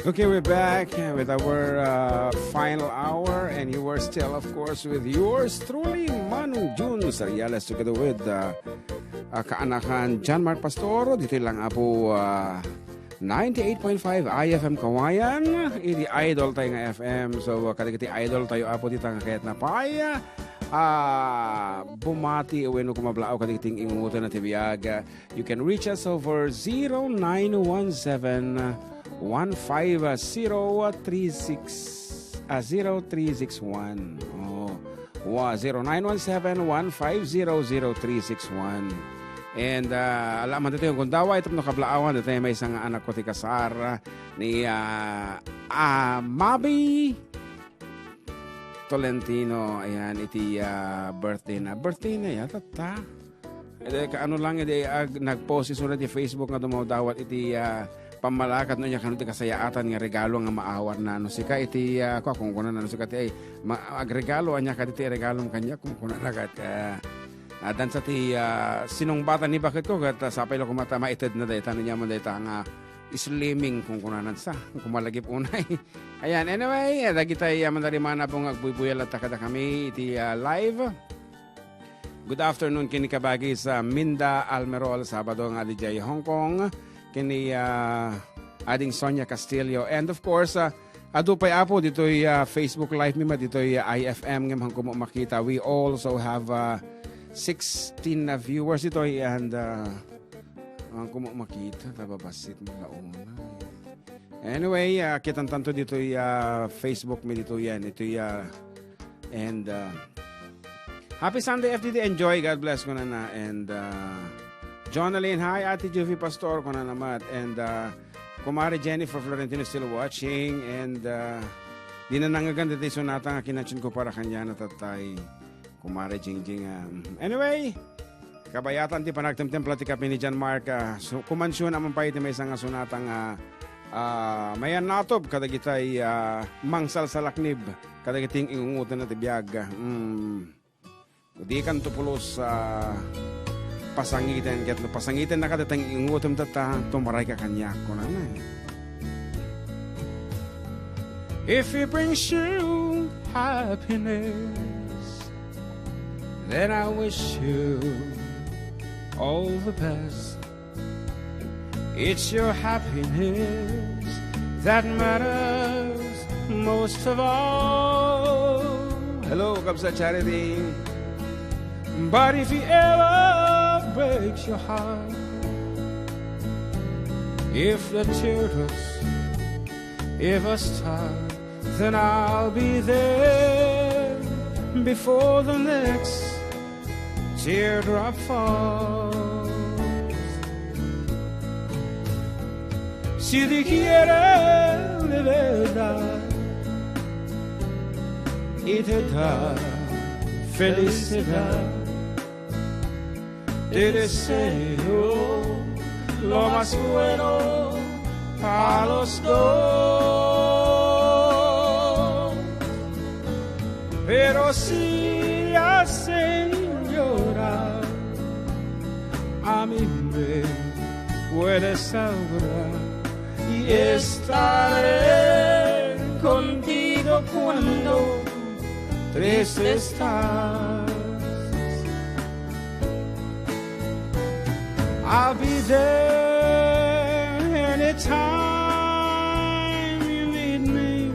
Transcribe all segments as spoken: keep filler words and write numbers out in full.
Okay, we're back with our uh, final hour, and you are still, of course, with yours truly, Manong Jun Sariales, together with uh, uh, kaanakan John Mark Pastor. Dito lang, Apo, uh, ninety-eight point five I F M Kawayan, idi idol tayo nga F M. So, uh, kadagiti idol tayo, Apo, dito nga kayat na pay, uh, bumati, wenno kumablaaw kadagiti ingutan na ti biag. You can reach us over zero nine one seven, one five zero, three six, ah, zero three six one. Oh, wa-, zero nine one seven, one five zero, zero three six one. And, ah, ala man dito yung kundawa, ito no kablaawan, dito yung may isang anak ko ti kasar, ah, ni, ah, ah, Mabi Tolentino. Ayan, iti, ah, birthday na. Birthday na yata, ta? Iti, kaano lang, iti, ag-, nag-post isu iti Facebook nga dumawdawat iti, ah, pammalakat no niya kano ti kasayaatan nga regalo nga maawar na no sika iti, ah, kua, kung kuna na no sika ti, ay, ma-, agregalo, anya ka diti regalo kanya, kung kuna na kat, ah, ah, dansa ti, ah, sinungbatan ni bakit ko, kat, ah, sapay lo kumata, maited na dayta, no niya man dayta nga slimming, kung kunanan sa, kung malagip unay. Ayan, anyway, eh, dagitay, ah, mandarimana po nga agbuybuya latta kada kami iti, ah, live. Good afternoon, kini kabagi sa Minda Almerol, Sabado nga adi jay Hong Kong, kini, ah, Ading Sonia Castillo. And of course, ah, adu pay, Apo, ditoy, ah, Facebook Live mi, ma, ditoy, ah, I F M, nga man kumo makita. We also have, ah, sixteen na viewers ditoy, and, ah, man kumo makita, ta babassit mo la una, eh. Anyway, ah, kitan tanto ditoy, ah, Facebook mi ditoy yan. Itoy, ah, and, ah, Happy Sunday, F D D. Enjoy. God bless, kunana. And, uh, Jonalyn, hi, Ate Juvie Pastor, kunana met. And, uh, Kumare Jennifer Florentino still watching. And, uh, di na nangagan ditoy sonata nga kinatun ko para kaniana, tatay. Kumare Jingjing, ah, mm. Anyway, kabayatan ti panagtemtempla ti kape ni John Mark, ah, so, kumansiyon naman pa iti maysa nga sonata nga, ah, mayan natup kadagitay, ah, mangsalsalaknib kadagiti ingungutan na ti biag. Mm. Dikanto pulos, ah, pasangiten, ket no pasangiten na kadagitay ingungutan tatta, tumaray ka kaniak, kunana. If it brings you happiness, then I wish you all the best. It's your happiness that matters most of all. Hello, Kabsa Charity. But if it ever breaks your heart, if the teardrops ever start, then I'll be there before the next teardrop falls. Si Dios quiere de verdad y te da felicidad, te deseo lo más bueno para los dos. Pero si la señora a mí me puede salvar y estaré contigo cuando triste estás. I'll be there anytime you need me,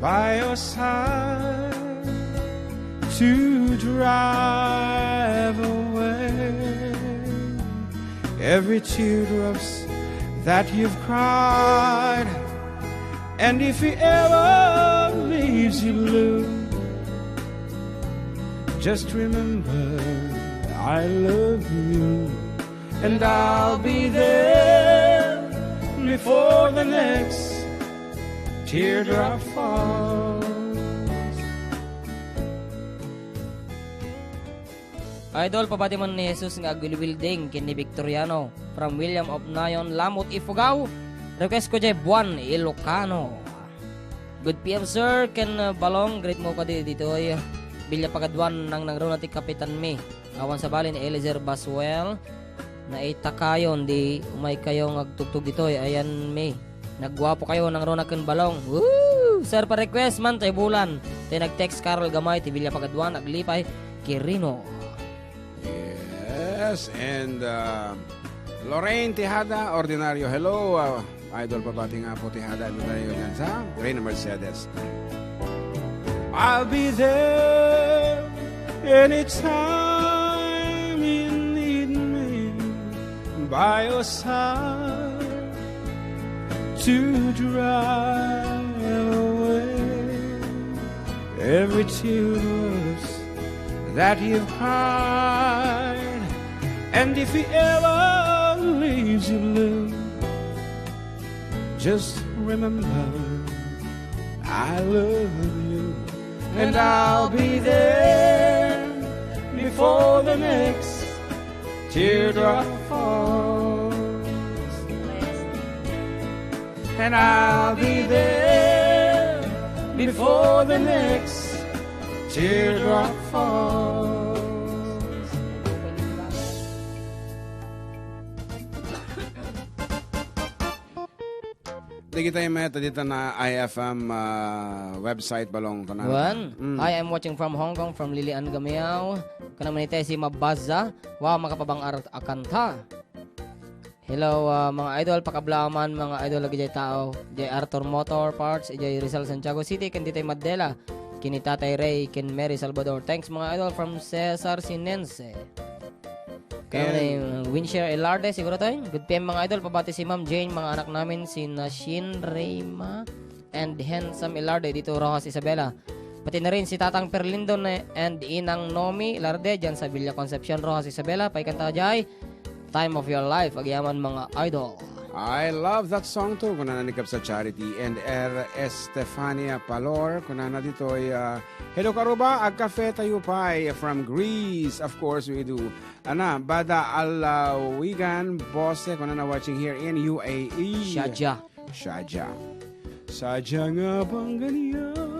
by your side to drive away every teardrops that you've cried. And if he ever leaves you blue, just remember I love you, and I'll be there before the next teardrop falls. Idol, pabati man ni Jesus nga agwilwilding ken ni Victoriano from William of Nayon, Lamot, Ifugao. Request ko jay Buan, Ilocano. Good P M, sir, ken, uh, Balong, greet mo kadi ditoy. Bilya pagaduan nang nangruna ti kapitan mi. Awan sabali ni Eliezer Baswell, naitakayon di umay kayo nga agtugtog ditoy, ayan mi. Nagguapo kayo, nangruna ken balong. Woo! Sir, pa-request man tayo bulan. Tayo nag-text Carol Gamay, ti Villa Pagaduan, aglipay, Kirino. Yes, and, uh, Lorraine Tejada, Ordinario, hello. Uh, idol, pabati nga po Tejada, ano tayo yan sa Reyna Mercedes. I'll be there anytime you need me, by your side to dry away every tear that you've cried. And if he ever leaves you blue, just remember I love you, and I'll be there before the next teardrop falls. And I'll be there before the next teardrop falls. Dagitay met, dita na I F M, ah, website balong, kunana. Wen, Mm. "Hi, I'm watching from Hong Kong, from Lilian Gamiao." Kuna man iti si Mabaza, "Wow, makapabang-ar a kanta." Hello, ah, mga idol, pakablaman, mga idol, dagiti tao. Jay Arthur Motor Parts, jay Rizal, Santiago City, ken ditay Madela. Ken ni Tatay Ray, ken Mary Salvador. Thanks, mga idol, from Cesar Sinense. Kaya And ni, uh, Winshare Ilarde, siguro to, eh. "Good P M, mga idol. Pabati si Ma'am Jane, mga anak namin, si Nashin Reyma and Handsome Ilarde dito, Roxas, Isabela. Pati na rin si Tatang Perlindo ne-, and Inang Nomi Ilarde dyan sa Villa Concepcion, Roxas, Isabela. Paikanta jay, Time of Your Life, agyaman, mga idol." I love that song too. Kunana ni Kapsa Charity and Er Estefania Palor. Kunana ditoy, uh, "Hello, Karuba. Agkafe tayo pay from Greece." Of course, we do. Ana, Bada Alawigan, Bose, kunana, watching here in U A E. Sharjah. Sharjah. Sharjah nga bangganian.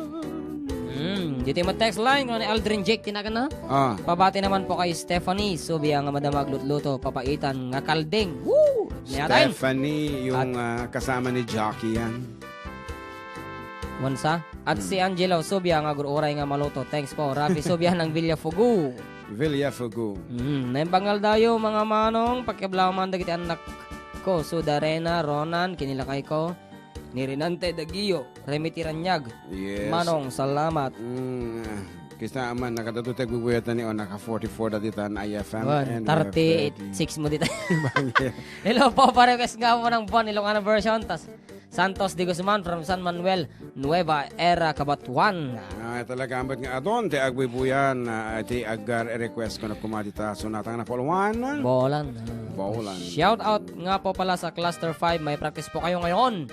Hmm, ditoy met text line, kunana ni Aldrin Jake, tinagan na. Ah. "Pabati naman po kay Stephanie Subia nga madama aglutluto, papaitan nga kalding." Woo! Niya tayo. Stephanie, yung, At ah, kasama ni Jackie yan. Wansa? At Hmm. si Angelo Subia nga agur-uray nga maluto. Thanks po. Rafi Subia ng Villafugu. Villafugu. Hmm, naimbag nga aldaw, mga manong, pakiblaman dagiti anak ko, Sudarena, Ronan, kinilakay ko, ni Renante Dagio, Remiti Ranyag. Yes. Manong, salamat. Mm, ah, kista man, nakadadutag bubuyatan ni, o, naka forty-four dati tan I F M, Wan, and we have thirty-eight, thirty. Six mo dita. Hello po, pa-request nga po ng buwan, Ilocano version, tas Santos de Guzman from San Manuel, Nueva Era, Cabatuan. Ah, talaga, ambet nga adun, ti agbuybuyan, ah, ti agar request ko na kumadi ta, sunatang na Puluan. Bolan. Bolan. Shout out nga po pala sa Cluster five, may practice po kayo ngayon.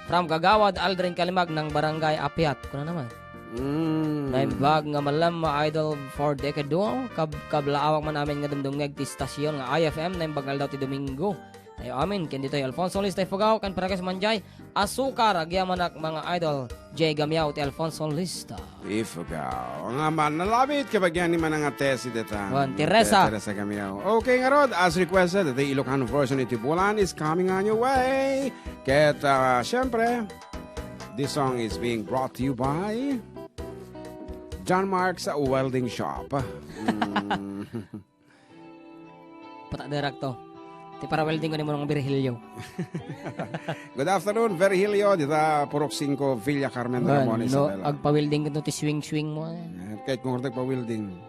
From Kagawad Aldrin Kalimag ng Barangay Apiat. Kuna naman. Mm. Naimbag nga malam, mga idol, for Decade Duo. Kab-, kablaawak man amin nga dumdumngeg ti stasyon nga I F M, naimbag nga aldaw ti Domingo. Ay, amin, ken ditoy Alfonso Lista Ifugao, ken parekas man jay, Asukar, agyamanak, mga idol, Jay Gamiao ti Alfonso Lista. Ifugao. Nga man, nalabit, kabagian ni Manang Atesi deta. Wan, Teresa. Te-, Teresa Gamiao. Okay, ngarud, as requested, the Ilocano version iti Bulan is coming on your way. Ket, ah, syempre, this song is being brought to you by John Mark's Welding Shop. Mm. Patadarak to. Ti para-welding ko ni Manong Virgilio. Good afternoon, Virgilio. Dita Purok singko, Villa Carmen, Wan, Ramon, no, Isabela. Agpa-welding ko ti swing-swing mo, eh. Eh, kahit kung agpa-welding.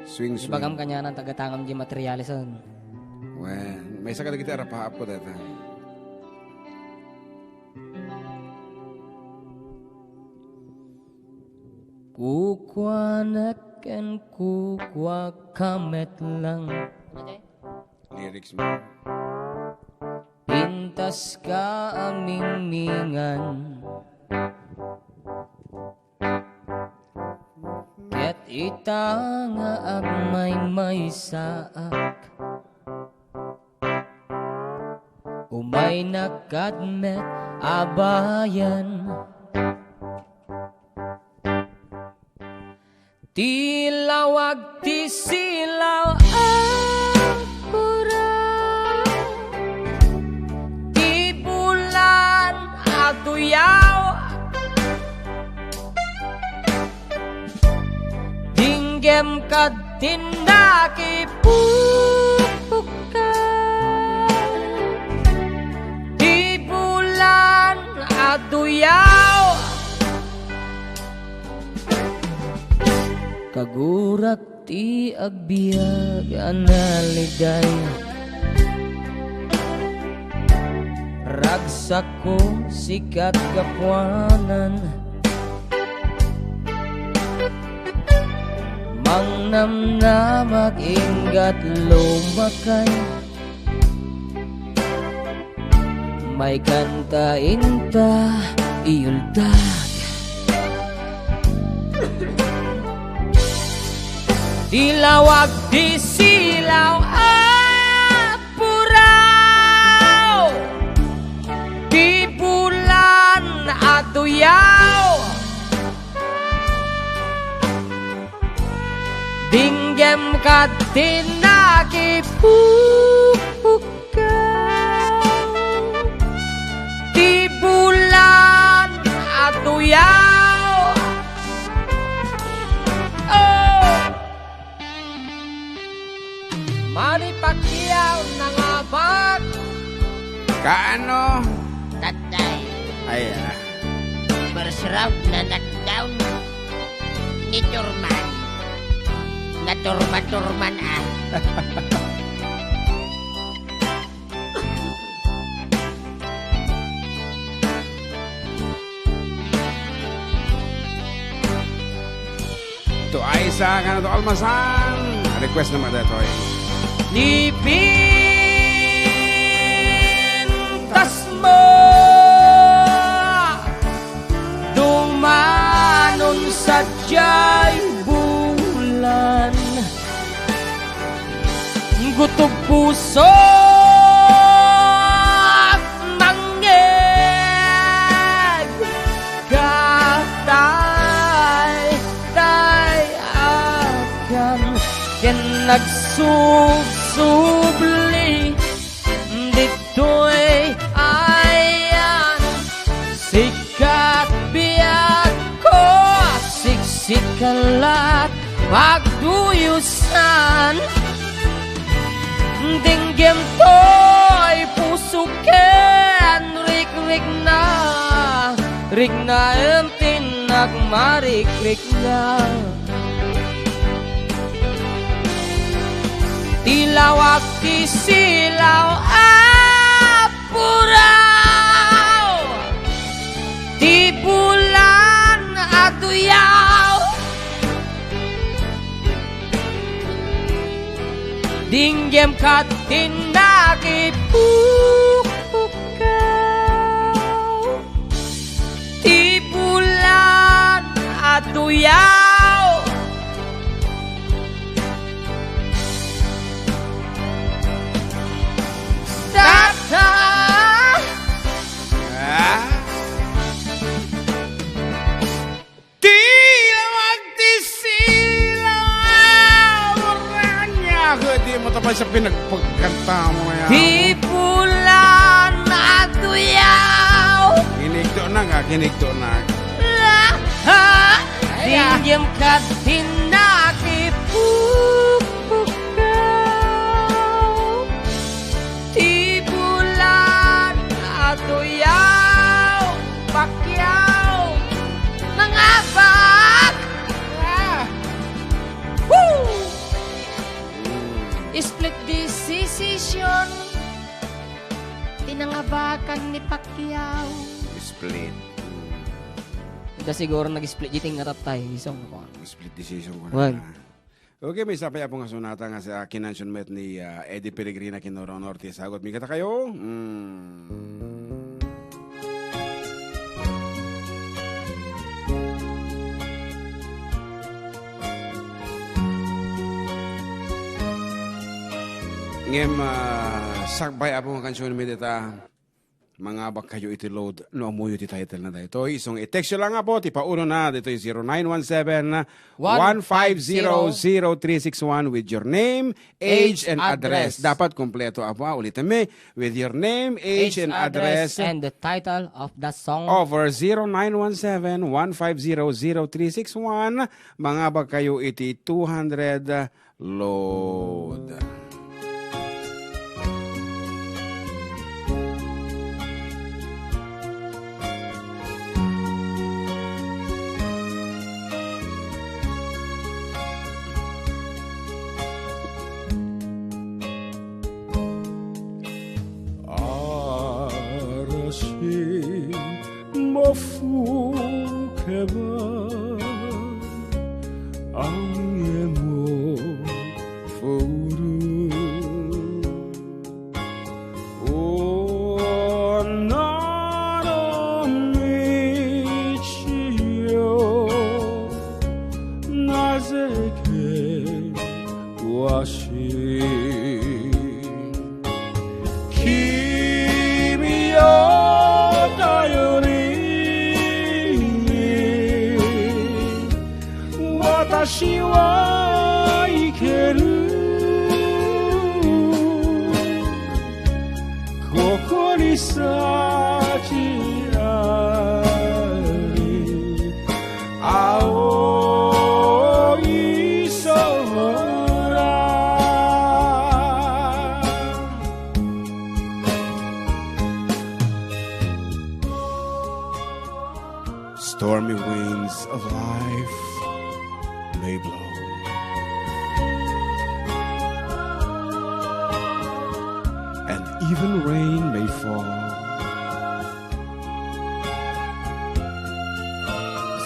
Swing-swing. Ibagam kaniana, tagatangam di materials, on. Wen, maysa kadagiti arapaap ko deta. Kukuanak ken kukuaka met lang. Lyrics mo. Pintas ka amingmingan. Ket ita nga agmaymaysaak. Umaynak kad met a bayan. Ti lawag ti silaw a pura. Ti bula Ngem kadtin nakipukpukkaw ti bulan a duyaw. Kagurak ti agbiag a naliday. Ragsakko, sikat gapuanan. Mangnamnamag, inggat lumakay. Maikanta inta, iyuldag. Ti lawag ti silaw a puraw. Ti bulan a duyaw. Dinggem kadtin nakipukpukkaw ti bulan a duyaw. Oh! Manny Pacquiao nangabak. Kaano? Tatay. Ay, ah. First round na knockdown ni Turman. Naturma-turman, ah. To Aiza, kano to Almasan. Request naman datoy. Ti pintas mo, dumanon sadiay bulan. Gutob puso, nangngeg, katay, tay, akan, ken nagsubsubli, ditoy ayan, sikat biagko, siksikalat, pagduyusan. Dinggem toy puso ken rikrikna, riknaem ti nagmarikrikna. Ti lawag ti silaw a puraw, ti bulan a duyaw. Dinggem kadtin nakipukpukkaw ti bulan a duyaw. Tata! Ah? Ti lawag ti silaw! Urania! Di mo tapay sa pinagpagkanta mo ya. Ti bulan a duyaw! Kinigdo na nga, kinigdo na. La, ha? Ay, ah. Dinggem kadtin nakipukpukkaw. Ti bulan a duyaw, Pacquiao, nangabak! Ah! Woo! Split decision. Ti nangabakan ni Pacquiao. Split. Ita siguro nag-split dating nga tatay. Isang ko. Split decision ko na. Wan. Okay, maysa pay, Apo, nga sonata nga sa kinansion met ni, ah, Eddie Peregrina ken Nora Honor ti sagut. Migata kayo. Mm. Ngem, ah, sakbay, Apo, nga kansion met ita. Mangabak kayo iti load no ammoyo ti title na daytoy. Isu nga i-text yo lang, Apo, ti paunona ditoy zero nine one seven, one five zero, zero three six one with your name, age, and address. Dapat kompleto, Apo, ah. Ulitin mi, with your name, age, and address. And the title of the song. Over zero nine one seven, one five zero, zero three six one. Mangabak kayo iti two hundred, Lord. Arasi mafukeba ang iyong puro. O nanamichiyo, nazeke wasi. Kimi o tayo ni watashi wa ikeru. Koko ni sachi ari. Aoi sora. Stormy winds of life may blow, and even rain may fall.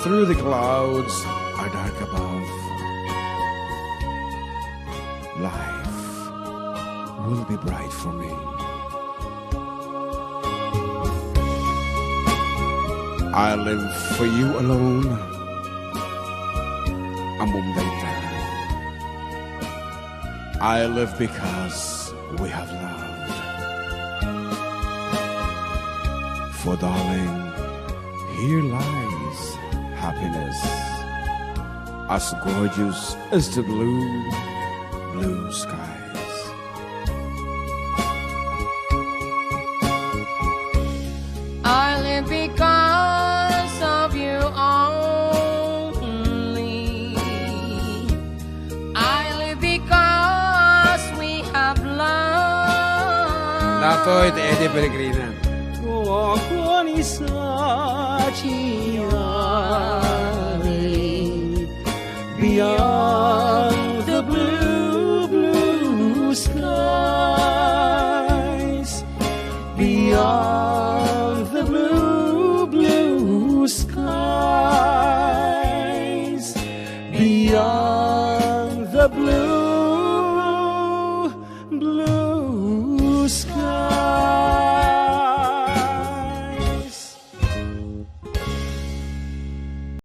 Through the clouds are dark above, life will be bright for me. I live for you alone, Amum Dayta. I live because we have loved. For darling, here lies happiness, as gorgeous as the blue, blue skies. I live because of you only. I live because we have love. Datoy ti Eddie Peregrina. Kukuan isa ti ari beyond the blue, blue skies. Beyond the blue, blue skies. Beyond the blue, blue skies.